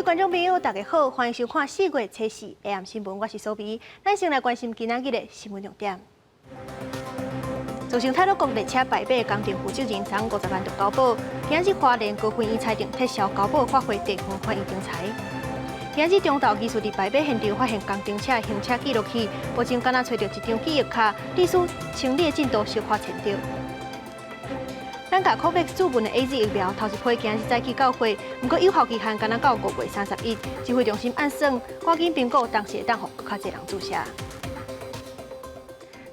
各位觀眾朋友，大家好，歡迎收看4月初四 AM 新聞，我是蘇比。咱先來關心今仔日的新聞重點。造成太魯閣列車敗火工程負責人昨50萬就交保，今日花蓮高分院裁定撤銷交保，發回地方法院仲裁。今日中晝技師佇敗火現場發現工程車行車記錄器，目前敢若揣著一張記憶卡，歷史清理的進度小可前著。咱共 COVAX 注文的 AZ 疫苗頭一批今日早起到貨，毋過有效期限敢若到5月31。指揮中心按算，趕緊評估當時會當予閣較濟人注射。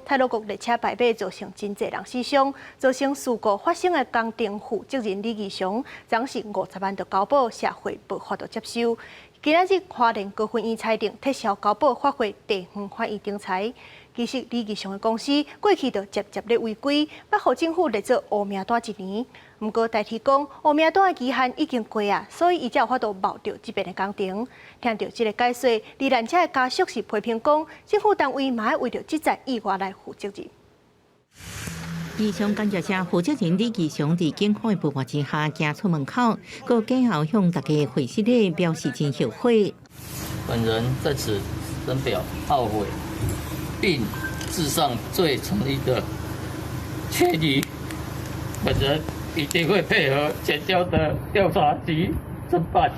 太魯閣列車敗火造成真濟人死傷，造成事故發生的工程負責人李義祥，昨是50萬就交保，社會無法度接受。今仔日花蓮高分院裁定撤銷交保，發回地方法院仲裁。其實李義祥的公司過去就捷捷咧違規，捌予政府列做烏名單一年。毋過台鐵講烏名單的期限已經過啊，所以伊才有法度冒著這邊的工程。聽著這个解說，罹難者的家屬是批評講，政府單位嘛愛為著這場意外來負責任。義祥工業社負責人李義祥佇警方的陪伴之下行出門口，閣假後向大家回失禮，表示真後悔。本人在此深表懊悔，並致上最誠意的歉意。本人一定會配合檢調的調查及偵辦，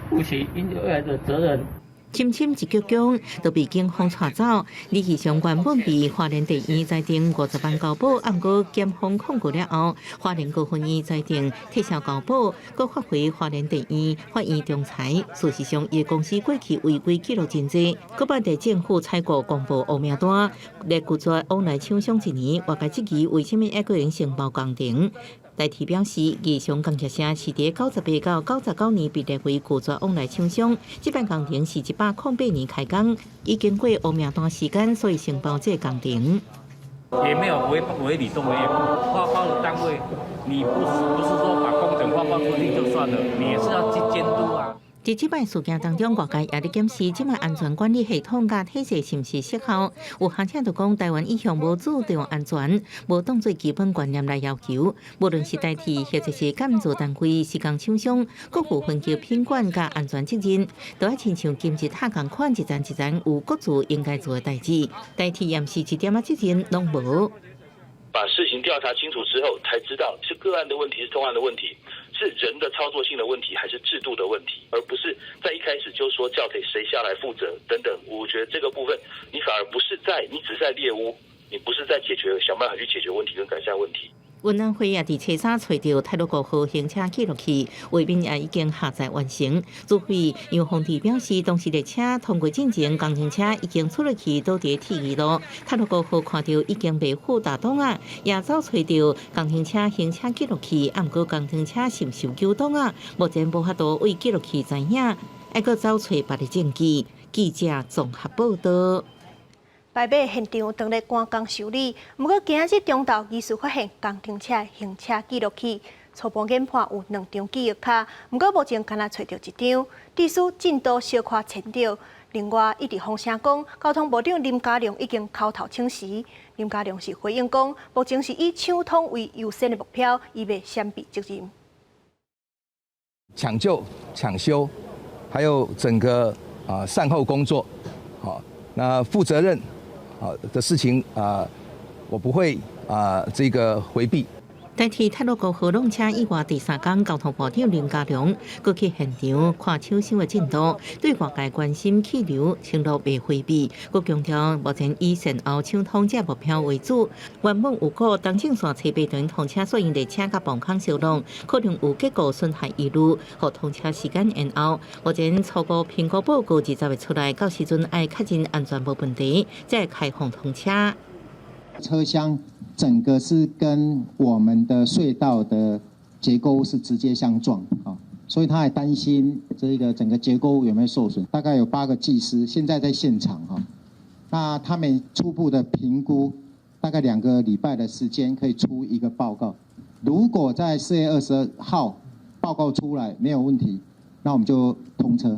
負起應有的責任。深深一鞠躬，就被警方帶走。李義祥原本被花蓮地院裁定50萬交保，毋過檢方抗告了後，花蓮高分院裁定撤銷交保，閣發回花蓮地院法院仲裁。事實上，伊公司過去違規記錄真濟，閣捌佇政府採購公布烏名單，來拒絕往來廠商一年，外界質疑為啥物猶閣會承包工程。台鐵表示，義祥工業社是佇98到99年被列為拒絕往來廠商，這擺工程是108年開工，已經過烏名單時間，所以承包這個工程。也沒有違違理動業，發包的單位，你不是說把工程發包出去就算了，你也是要去監督啊。佇這擺事件當中，外界也咧檢視這擺安全管理系統佮體制是毋是失效。有學者就講，台灣一向無注重安全，無當做基本觀念來要求。無論是台鐵或者是建造單位、施工廠商，各有分級品管佮安全責任，都愛親像金字塔仝款，一層一層有各自應該做的代誌。台鐵也毋是一點仔責任攏無。把事情調查清楚之後，才知道是個案的問題，是通案的問題，是人的操作性的問題，還是制度的問題，而不是在一開始就說叫誰誰下來負責等等。我覺得這個部分，你反而不是在，你只是在獵巫，你不是在解決，想辦法去解決問題跟改善問題。運安會也佇初三揣著太魯閣號行車記錄器，畫面也已經下載完成。指揮楊宏智表示，當時列車通過進前，工程車已經出落去倒佇鐵二路。太魯閣號看著已經袂赴大檔啊，也走揣著工程車行車記錄器，毋過工程車是毋是有糾檔啊？目前無法度對記錄器知影，猶閣走揣別个證據。記者綜合報道。敗火現場當咧趕工修理，毋過今日中晝疑似發現工程車行車記錄器，初步研判有兩張記憶卡，毋過目前敢若揣著一張，技師進度小可前著。另外，一直風聲講，交通部長林佳龍已經口頭請辭。林佳龍是回應講，目前是以搶通為優先的目標，伊袂閃避責任。搶救、搶修，還有整個啊善後工作，好，那負責任。好的事情啊，我不會啊這個迴避。代替太魯閣號挵車意外第三工，交通部長林佳龍閣去現場看搶修的進度，對外界關心氣流承諾袂迴避，閣強調目前以善後搶通這目標為主。原本預估東正線初八段通車所用列車佮磅空相撞，可能有結構損害疑慮，予通車時間延後。目前初步評估報告20日出來，到時陣愛確認安全無問題，才會開放通車。車廂整個是跟我們的隧道的結構是直接相撞啊，所以他還擔心這個整個結構有沒有受損。大概有八個技師現在在現場哈，那他們初步的評估大概2個禮拜的時間可以出一個報告。如果在4月22號報告出來沒有問題，那我們就通車。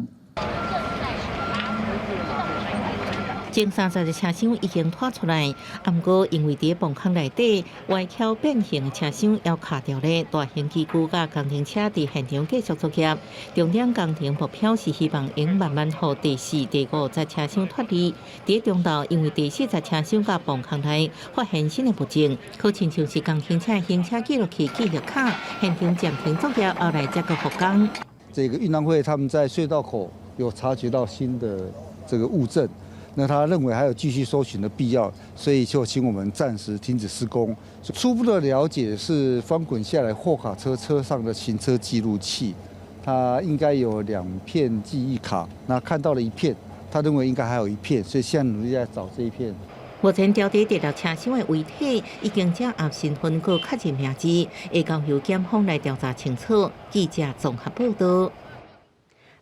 前30節車廂已經拖出來，毋過因為佇磅空內底歪翹變形的車廂猶卡著咧，大型機具佮工程車佇現場繼續作業。重點工程目標是希望會慢慢予第四、第五節車廂脫離。佇中晝，因為第四節車廂佮磅空內發現新的物證，好親像是工程車行車記錄器記憶卡，現場暫停作業，後來才閣復工。這個運安會他們在隧道口有察覺到新的這個物證。那他認為還有繼續搜尋的必要，所以就請我們暫時停止施工。初步的了解是翻滾下來貨卡車車上的行車記錄器，它應該有兩片記憶卡，那看到了一片，他認為應該還有一片，所以現在努力在找這一片。目前調佇第六車廂的遺體已經掌握身份閣確認名字，會交由檢方來調查清楚。記者綜合報道。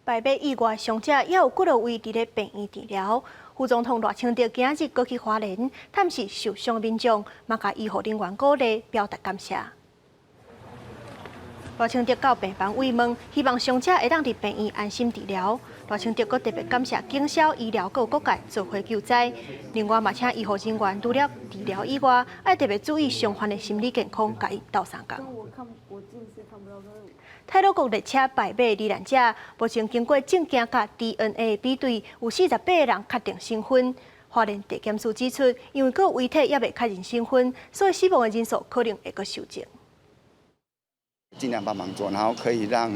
敗馬意外傷者猶有幾落位佇咧病院治療。副總統賴清德今仔日閣去花蓮探視受傷民眾，嘛共醫護人員鼓勵，表達感謝。賴清德到病房慰問，希望傷者會當佇病院安心治療。賴清德閣特別感謝警消醫療閣各界做伙救災。另外嘛，請醫護人員除了治療以外，愛特別注意傷患的心理健康，共𪜶鬥相共。太魯閣列車敗馬罹難者，目前經過證件佮 DNA 比對，有48個人確定身份。花蓮地檢署指出，因為閣有遺體猶未確認身份，所以死亡的人數可能會閣修正。盡量幫忙做，然後可以讓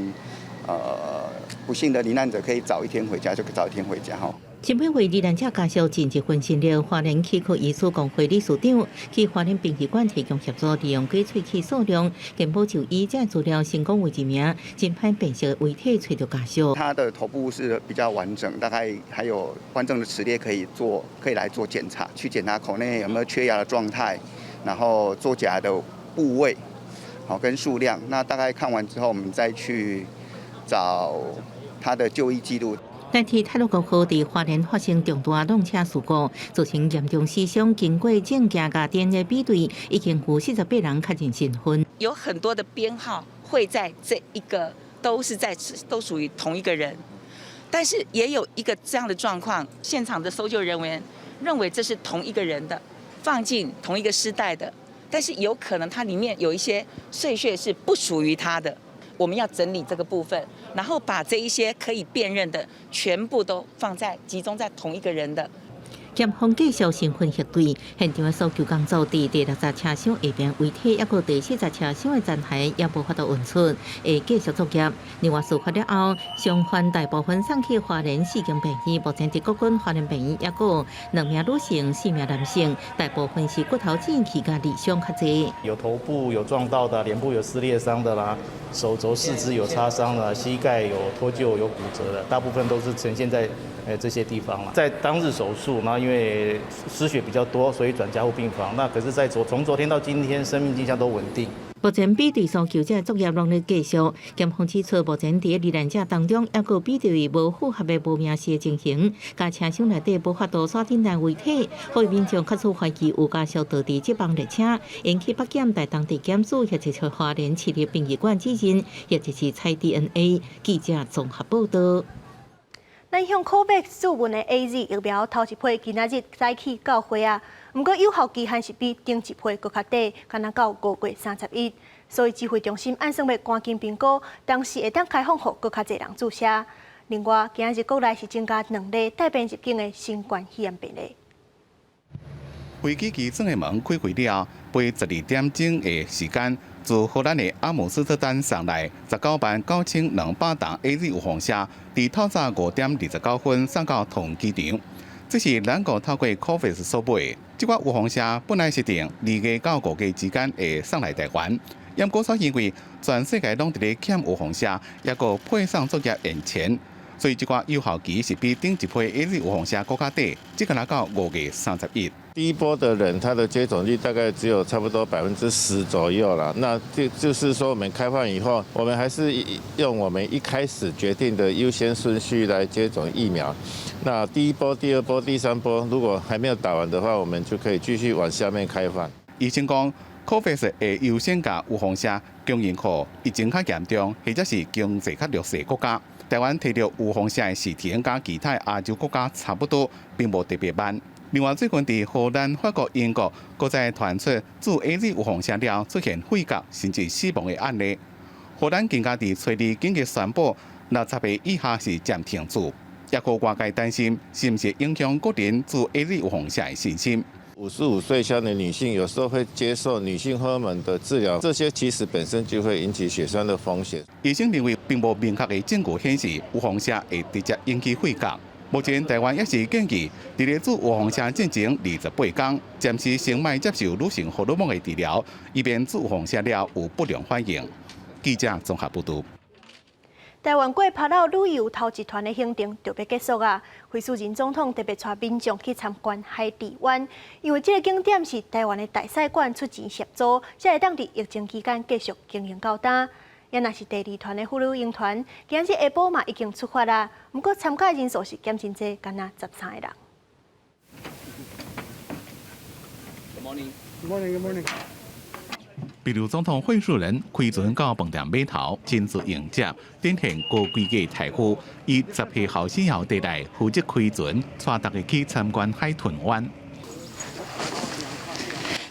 不幸的罹難者可以早一天回家，就早一天回家哈。前擺為罹難者家屬盡一份心力，花蓮齒科醫師公會理事長去花蓮殯儀館提供協助，利用假喙齒數量、健保就醫這資料，成功為一名真歹辨識的遺體揣著家屬。他的頭部是比較完整，大概還有完整的齒列可以做，可以來做檢查，去檢查口內有沒有缺牙的狀態，然後做假的部位，好跟數量。那大概看完之後，我們再去找他的就醫記錄。台鐵太魯閣號佇花蓮發生重大撞車事故，造成嚴重死傷。經過證件佮 DNA 比對，已經有48人確認身份。有很多的編號會在這一個，都是在都屬於同一個人，但是也有一個這樣的狀況，現場的搜救人員認為這是同一個人的，放進同一個屍袋的，但是有可能它裡面有一些碎屑是不屬於他的。我們要整理這個部分，然後把這一些可以辨認的全部都放在集中在同一個人的。檢方繼續身份核對，現場的搜救工作佇第六節車廂下邊遺體，抑閣第四節車廂的殘骸也無法度運出，會繼續作業。另外，事發了後，傷患大部分送去花蓮四間病院，目前佇國軍花蓮病院抑閣有兩名女性、四名男性，大部分是骨頭剪去佮裂傷較濟。有頭部有撞到的，臉部有撕裂傷的啦，手肘、四肢有擦傷的，膝蓋有脫臼、有骨折的，大部分都是呈現在這些地方了。在當日手術，然後因為失血比較多，所以轉加護病房。那可是，在從昨天到今天，生命跡象都穩定。目前比對搜救者作業攏咧繼續。檢方指出，目前佇罹難者當中，抑閣比對無符合的無名氏的情形，佮車廂內底無法度徙頂來遺體，予民眾較少懷疑有家屬倒佇這班列車，引起北檢台東地檢署或者是花蓮市立殯儀館指認，或者是採 DNA。記者綜合報道。咱向 COVAX 注文的 AZ 疫苗頭一批今仔日早起到貨啊，毋過有效期限是比頂一批閣較短，干焦到5月31。所以指揮中心按算欲趕緊評估，當時會當開放予閣較濟人注射。另外，今仔日國內是增加兩例帶病入境的新冠肺炎病例。飛機機艙的門開開了後，飛12點鐘的時間，自荷蘭的阿姆斯特丹送來199,200筒 AZ 預防射，佇透早5點29分送到桃園機場。這是咱國透過 COVAX 所買的。這寡預防射本來是定2月到5月之間會送來台灣，毋過煞因為全世界攏佇咧欠預防射，抑閣配送作業延遲，所以這寡有效期是比頂一批 AZ 預防射閣較短，這個來到5月31。第一波的人，他的接種率大概只有差不多10%左右了。那就是說，我們開放以後，我們還是用我們一開始決定的優先順序來接種疫苗。那第一波、第二波、第三波，如果還沒有打完的話，我們就可以繼續往下面開放。醫生講，COVAX 會優先共預防射供應予疫情較嚴重，或者是經濟較弱勢國家。台灣提著預防射的時程佮其他亞洲國家差不多，並無特別慢。另外，最近佇荷蘭、法國、英國，閣再傳出注 AZ 預防射了出現血結甚至死亡的案例。荷蘭更加佇初二緊急宣布，60歲以下是暫停注，抑閣外界擔心是毋是影響國人注 AZ 預防射的信心。 55歲以下的女性有時候會接受女性荷爾蒙的治療，這些其實本身就會引起血栓的風險。醫生認為並無明確的證據顯示預防射會直接引起血結。目前台灣也是建議，佇咧注預防射進前28天，暫時先莫接受女性荷爾蒙的治療，以免注預防射了有不良反應。記者綜合報導。台灣過帕勞旅遊頭一團的行程就欲結束啊！惠恕仁總統特別帶民眾去參觀海地灣，因為這個景點是台灣的大使館出錢協助，才會當佇疫情期間繼續經營到今。也若是第二團的婦女營團，今日下晡嘛已經出發啦。毋過參加人數是減真濟，干焦13個人。 Good morning. Good morning. Good morning. 帛琉總統惠恕仁開船到飯店碼頭，親自迎接，展現高規格待遇。伊10歲後生後地來負責開船，帶大家去參觀海豚灣。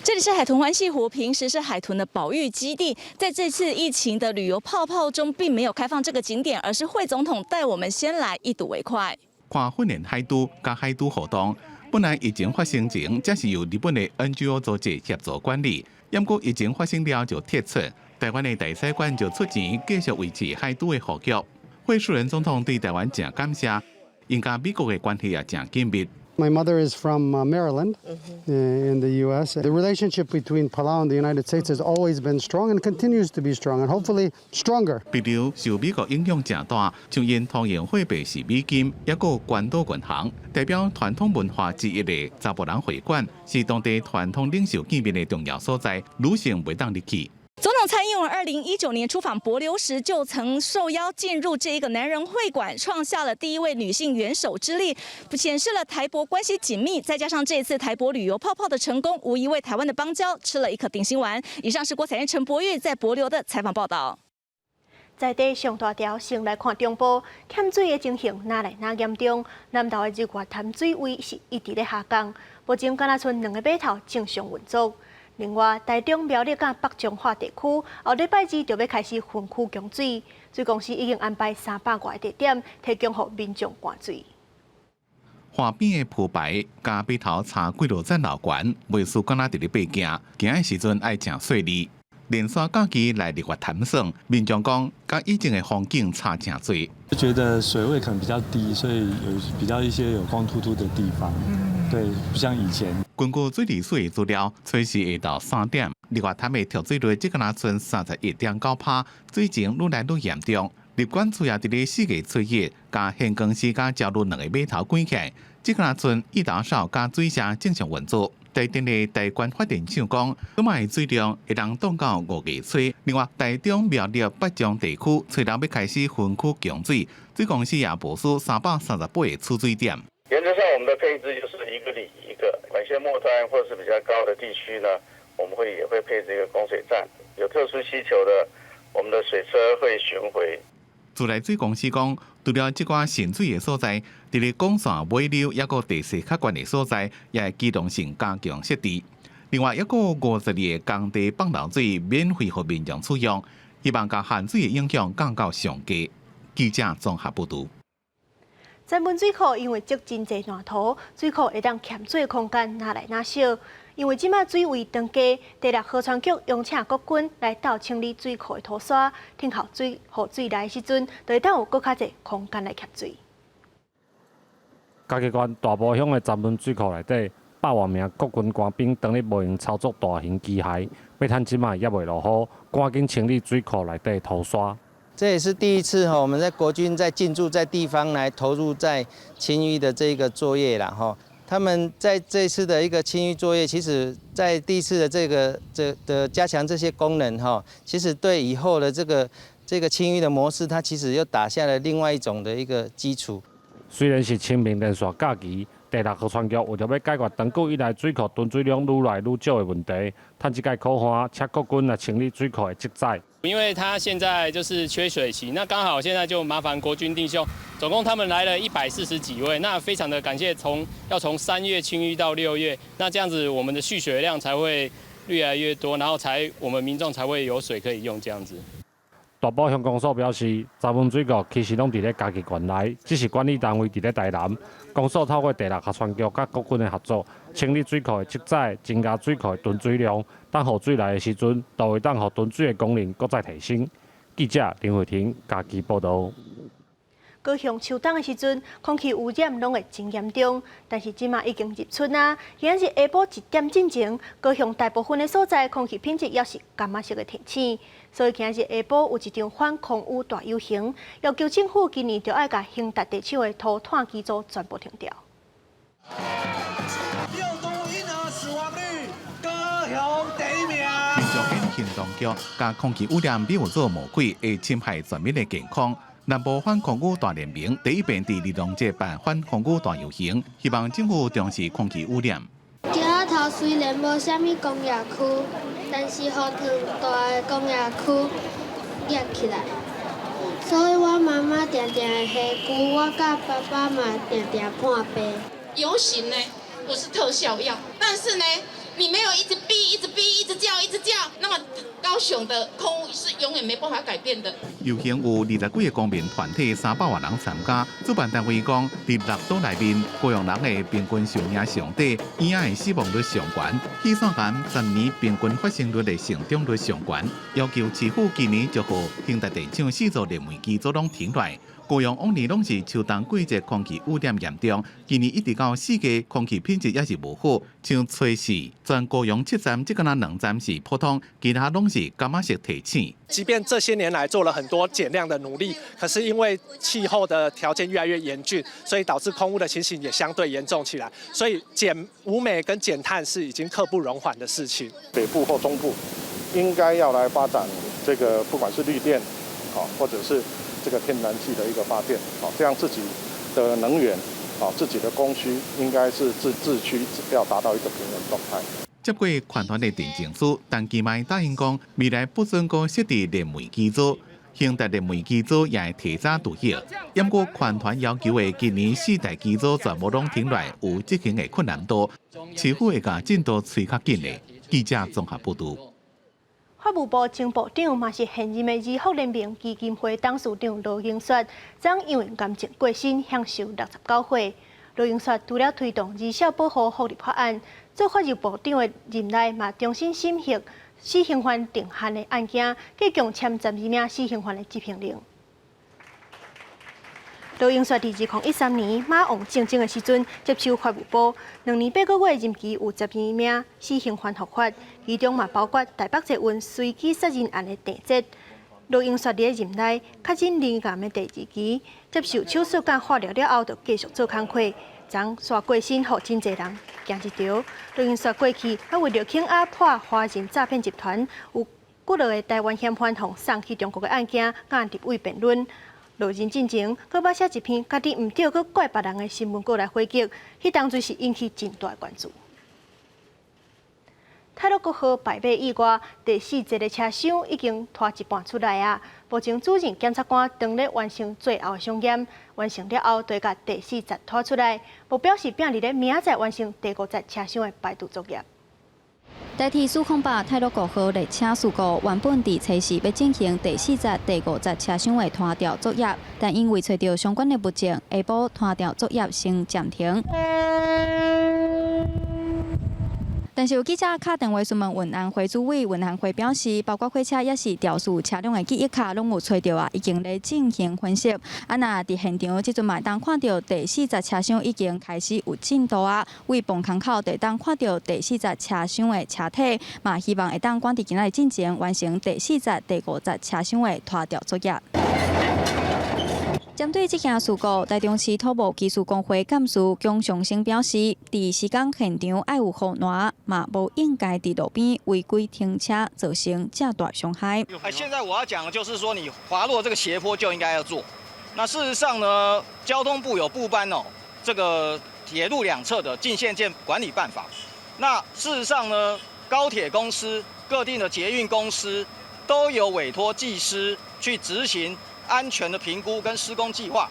這裡是海豚灣西湖，平時是海豚的保育基地。在這次疫情的旅遊泡泡中，並沒有開放這個景點，而是惠總統帶我們先來一睹為快。看訓練海豚佮海豚活動，本來疫情發生前，這是由日本的 NGO 組織協助管理。毋過疫情發生了就撤出，台灣的大使館就出錢繼續維持海豚的護育。惠恕仁總統對台灣誠感謝，𪜶佮美國的關係也誠緊密。 My mother is from Maryland in the U.S. The relationship between Palau and the United States has always been strong and continues to be strong and hopefully stronger. 帛琉受美國影響誠大，像𪜶通用貨幣是美金，抑閣關島銀行代表傳統文化之一的查埔人會館，是當地傳統領袖見面的重要所在，女性袂當入去。總統蔡英文2019年出訪帛琉時，就曾受邀進入這一個南人會館，創下了第一位女性元首之例，顯示了台帛關係緊密。再加上這次台帛旅遊泡泡的成功，無疑為台灣的邦交吃了一顆定心丸。以上是郭彩燕、陳柏玉在帛琉的採訪報道。在地上大條，先來看中部欠水的情形，愈來愈嚴重。南投的日月潭水位是一直咧下降，目前敢若賰兩個碼頭正常運作。另外，台中苗栗佮北彰化地區後禮拜二就欲開始分區供水，水公司已經安排300外個地點提供予民眾灌水。河邊的鋪排佮碼頭差幾落層樓懸，袂輸敢若佇咧爬行，行的時陣愛誠細膩。連續假期來日月潭耍，民眾講，佮以前的風景差誠濟。覺得水位可能比較低，所以有比較一些有光禿禿的地方。對，不像以前。根據水利署的資料，初四下晝3點，日月潭的濁水率只敢若賰31.9%，水情愈來愈嚴重。入管處也佇咧4月初一，共玄光寺佮礁麓兩个碼頭關起來，只敢若賰一打哨佮水社正常運作。台電的大關發電廠講，這擺的水量會當擋到5月初。另外，台中苗栗北彰地區，初六欲開始分區供水，水公司也部署338個儲水點。原則上，我們的配置就是一個里一個管線末端或者是比較高的地區呢，我們會也會配置一個供水站。有特殊需求的，我們的水車會巡迴。自來水公司講，除了這寡滲水的所在，佇咧管線尾流抑閣地勢較懸的所在，也會機動性加強設置。另外，抑閣52個工地放流水免費予民眾使用，希望共限水的影響降到上低。記者綜合報導。曾文水庫因為積真濟爛土，水庫會當蓄水的空間愈來愈少。因為這擺水位當低，第六河川局邀請國軍來鬥清理水庫的土沙，等候水雨水來的時陣，就會當有閣較濟空間來蓄水。嘉義縣大埔鄉的曾文水庫內底，百外名國軍官兵當咧無閒操作大型機械，欲趁這擺猶未落雨，趕緊清理水庫內底土沙。這也是第一次哈，我們在國軍在進駐在地方來投入在清淤的這個作業啦哈。他們在這次的一個清淤作業，其實在第一次的這個這的加強這些功能哈，其實對以後的這個清淤的模式，它其實又打下了另外一種的一個基礎。雖然是清明連續假期，第六河川局為著欲解決長久以來水庫囤水量愈來愈少的問題，趁這擺苦旱，請國軍來清理水庫的積載。因為他現在就是缺水期，那剛好現在就麻煩國軍弟兄，總共他們來了140幾位，那非常的感謝，要從3月清淤到6月，那這樣子我們的蓄水量才會越來越多，然後才我們民眾才會有水可以用這樣子。大埔鄉公所表示，鄒文水庫其實攏佇咧嘉義縣內，只是管理單位佇咧台南。公所透過第六合川局佮國軍的合作，清理水庫的積載，增加水庫的囤水量。等雨水來的時陣，就會當予囤水的功能閣再提升。記者林慧婷嘉義報導。高雄秋冬的時陣，空氣污染攏會真嚴重，但是這馬已經入春啊，今仔日下晡一點進前，高雄大部分的所在空氣品質猶是柑仔色的提醒，所以今仔日下晡有一場反空污大遊行，要求政府今年就愛共興達地廠的塗炭機組全部停掉。六都嬰兒死亡率高雄第一名。民眾行動局共空氣污染比喻做魔鬼，會侵害全民的健康。南部反空污大聯盟第一遍佇兒童節辦反空污大遊行，希望政府重視空氣污染。橋仔頭雖然無啥物工業區，但是予炭大的工業區壓起來，所以我媽媽定定會下龜，我佮爸爸嘛定定破病。遊行呢不是特效藥，但是呢，你沒有一直逼、一直逼、一直叫、一直叫，那麼高雄的空污是永遠沒辦法改變的。遊行有20幾個公民團體300外人參加，主辦單位講，佇六都內面，高雄人的平均壽命上短，嬰仔的死亡率上懸，肺腺癌10年平均發生率的成長率上懸，要求市府今年就予興達電廠四座燃煤機組攏停落來。高雄往年攏是秋冬季節空氣污染嚴重，今年一直到4月空氣品質猶是無好，像初四全高雄7站，只敢若2站是普通，其他攏是柑仔色提醒。即便這些年來做了很多減量的努力，可是因為氣候的條件越來越嚴峻，所以導致空污的情形也相對嚴重起來。所以減無煤跟減碳是已經刻不容緩的事情。北部或中部應該要來發展這個，不管是綠電，或者是這個天然氣的一個發電，這樣自己的能源，自己的供需應該是自需要達到一個平衡狀態。接過環團的陳情書，陳其邁答應講，未來不准閣設置燃煤機組，興達燃煤機組也會提早退役。毋過環團要求的今年四台機組全部攏停落來，有執行的困難度，市府會共進度催較緊的。記者綜合報導。法務部前部長嘛是現任的兒福聯盟基金會董事長羅盈雪，昨因為癌症過身，享壽69歲。羅盈雪除了推動兒少保護福利法案，做法務部長的任內嘛，重新審核死刑犯定案的案件，計共簽12名死刑犯的執行令。羅盈雪佇2013年馬王政爭的時陣接手法務部，2年8個月任期有12名死刑犯伏法，其中嘛包括台北捷運隨機殺人案的鄭捷。羅盈雪佇任內確診罹癌的第二期，接受手術佮化療了後，就繼續做工課。昨煞過身，予真濟人驚一趒。羅盈雪過去，還為著恐嚇破華人詐騙集團，有幾落個台灣嫌犯予送去中國的案件，佮立委辯論。落任進前，閣捌寫一篇家己毋對，閣怪別人的新聞稿來回擊，彼當陣是引起真大的關注。太魯閣號敗馬意外，第四節的車廂已經拖一半出來啊！目前主任檢察官正咧完成最後的相驗，完成了後，就會共第四節拖出來，目標是拼佇咧明仔載完成第五節車廂的排除作業。台鐵408太魯閣號列車事故，原本佇初四欲進行第四節、第五節車廂的拖吊作業，但因為揣著相關的物證，下晡拖吊作業先暫停。但是有記者敲電話詢問運安會主委，運安會表示，包括火車抑是肇事車輛的記憶卡攏有揣著啊，已經咧進行分析。啊，若佇現場這陣嘛會當看著第四節車廂已經開始有進度啊，對磅空口就會當看著第四節車廂的車體，嘛希望會當趕佇今仔日進前完成第四節、第五節車廂的拖吊作業。針對這件事故，台中市土木技術工會幹事蔣長生表示，佇施工現場愛有護欄，嘛無應該佇路邊違規停車，造成這大傷害。哎，現在我要講的就是說，你滑落這個斜坡就應該要做。那事實上呢，交通部有部頒哦，這個鐵路兩側的禁限線管理辦法。那事實上呢，高鐵公司、各地的捷運公司都有委託技師去執行安全的評估跟施工計劃。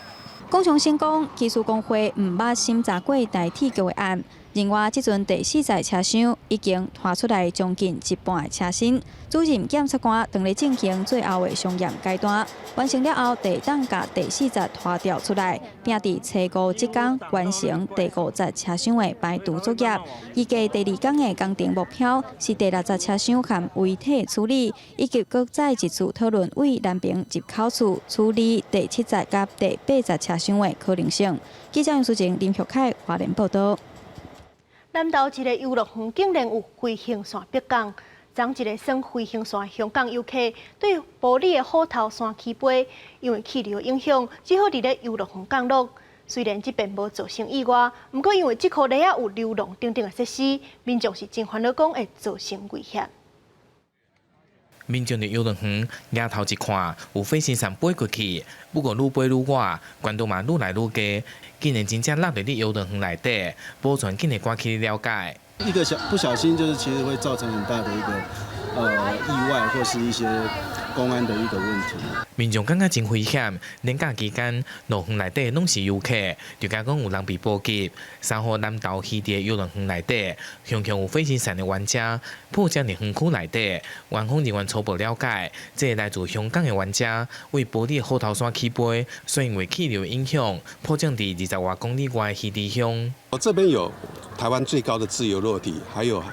龔祥生講，機師工會毋捌審查過台鐵局的案。另外，這陣第四節車廂已經拖出來將近一半的車身，主任檢察官正咧進行最後的相驗階段，完成了後，會當共第四節拖吊出來，並佇初五這工完成第五節車廂的排除作業。預計第二工的工程目標是第六節車廂含遺體處理，以及閣再一次討論對南平入口處處理第七節佮第八節車廂的可能性。記者楊淑靜、林玉凱花蓮報道。南投一个遊樂園竟然有飛行傘迫降，昨一个耍飛行傘的香港遊客對埔里的虎頭山起飛，因為氣流影響，只好佇咧遊樂園降落。雖然這遍無造成意外，毋過因為這箍犁仔有溜廊等等的設施，民眾是真煩惱，講會造成危險。民眾佇遊樂園抬頭一看，有飛行傘飛過去，不過愈飛愈倚，懸度嘛愈來愈低，竟然真正落佇咧遊樂園內底，保全緊會趕去了解。一個小不小心，就是其實會造成很大的一個意外，或是一些公安的一個問題。民眾感覺真危險，連假期間樂園內底攏是遊客，就驚講有人被波及。3號南投魚池遊樂園內底，常常有飛行傘的玩家，迫降佇園區內底。園方人員初步了解，這个來自香港的玩家對埔里虎頭山起飛，所以因為氣流影響，迫降佇20外公里外的魚池鄉。我這邊有台灣最高的自由落體，還有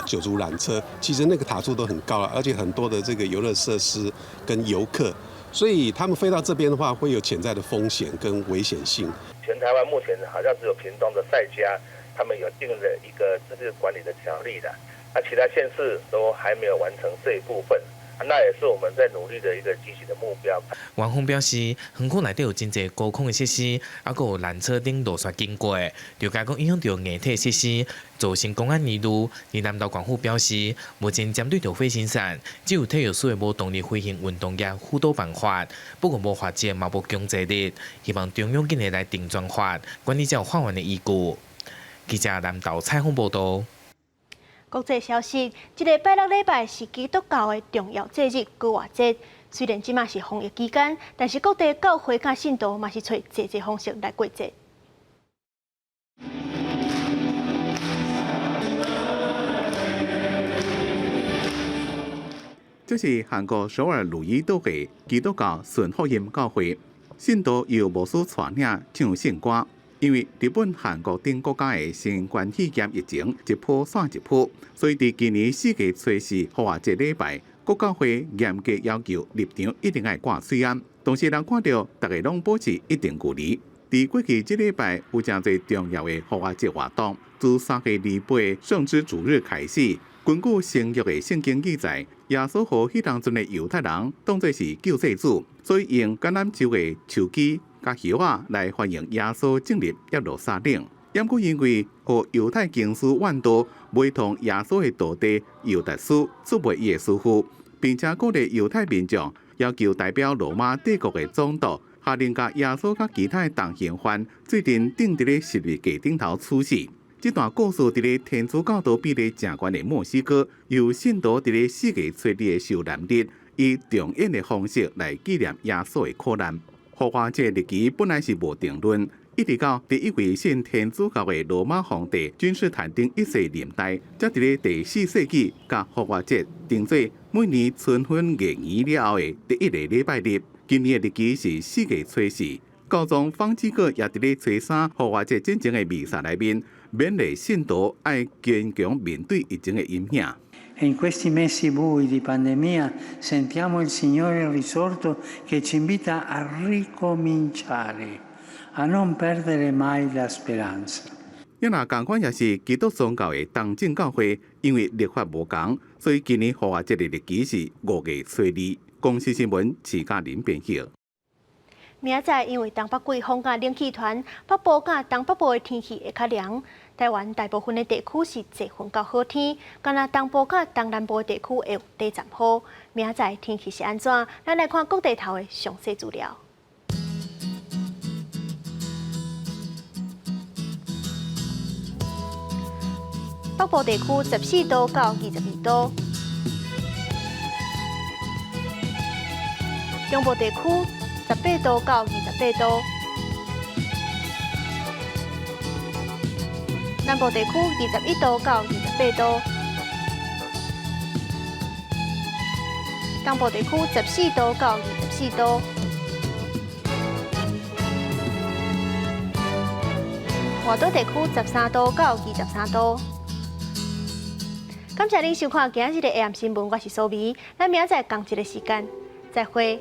九族纜車，其實那個塔柱都很高了，而且很多的這個遊樂設施跟遊客，所以他們飛到這邊的話，會有潛在的風險跟危險性。全台灣目前好像只有屏東的賽嘉，他們有定了一個這個管理的條例的，那其他縣市都還沒有完成這一部分。那也是我們在努力的一個積極的目標。園方表示，園區內底有真濟高空的設施，猶閣有纜車等路線經過，就驚講影響著硬體設施，造成公安疑慮。而南投縣府表示，目前針對著飛行傘，只有體育署的無動力飛行運動業輔導辦法，不過無罰則嘛無強制力，希望中央緊會來定專法，管理才有法源的依據。記者南投採訪報道。國際消息，這个拜六禮拜是基督教的重要節日逾越節。雖然這馬是防疫期間，但是各地教會佮信徒嘛是揣濟濟方式來過節。這是韓國首爾汝矣島的基督教順福音教會，信徒由牧師帶領唱聖歌。因為日本、韓國等國家的新冠肺炎疫情一波散一波，所以佇今年4月初四復活節禮拜，各教會嚴格要求入場一定愛掛喙罨。同時，人看著逐家攏保持一定距離。佇過去這禮拜有誠濟重要的復活節活動，自3月28聖枝主日開始，根據新約的聖經記載，耶穌予彼當陣的猶太人當做是救世主，所以用橄欖樹的樹枝佮葉仔來歡迎耶穌進入耶路撒冷。毋過因為予猶太經師萬多陪同耶穌的徒弟猶達斯出賣伊的師傅，並且鼓勵猶太民眾要求代表羅馬帝國的總督下令共耶穌佮其他的同嫌犯做陣釘佇咧十字架頂頭處死。這段故事佇咧天主教徒比例誠懸的墨西哥，由信徒佇咧4月初二的受難日，以重演的方式來紀念耶穌的苦難。復活節日期本來是無定論，一直到第一位信天主教的羅馬皇帝君士坦丁一世年代，才佇咧第四世紀，共復活節定做每年春分月圓了後的第一个禮拜日。今年的日期是4月初四。教宗方濟各也佇咧初三復活節進前的彌撒內面，勉勵信徒愛堅強面對疫情的影響。 E in questi mesi bui di pandemia sentiamo il Signore risorto che ci invita a ricominciare, a non perdere mai la speranza. 也若仝款也是基督宗教的東正教會，因為曆法無仝，所以今年復活節的日期是5月初二。公視新聞徐嘉玲編譯。明仔載因為東北季風佮冷氣團，北部佮東北部的天氣會較涼。台灣大部分的地區是濟雲到好天，干焦東部佮東南部的地區會有短暫雨。明仔載天氣是按怎？咱來看各地頭的詳細資料。北部地區14度到22度，中部地區18度到28度，南部地區21度到28度，東部地區14度到24度。外島地區13度到23度。感謝您收看今仔日的 AM 新聞，我是蘇美，咱明仔載仝一个時間再會。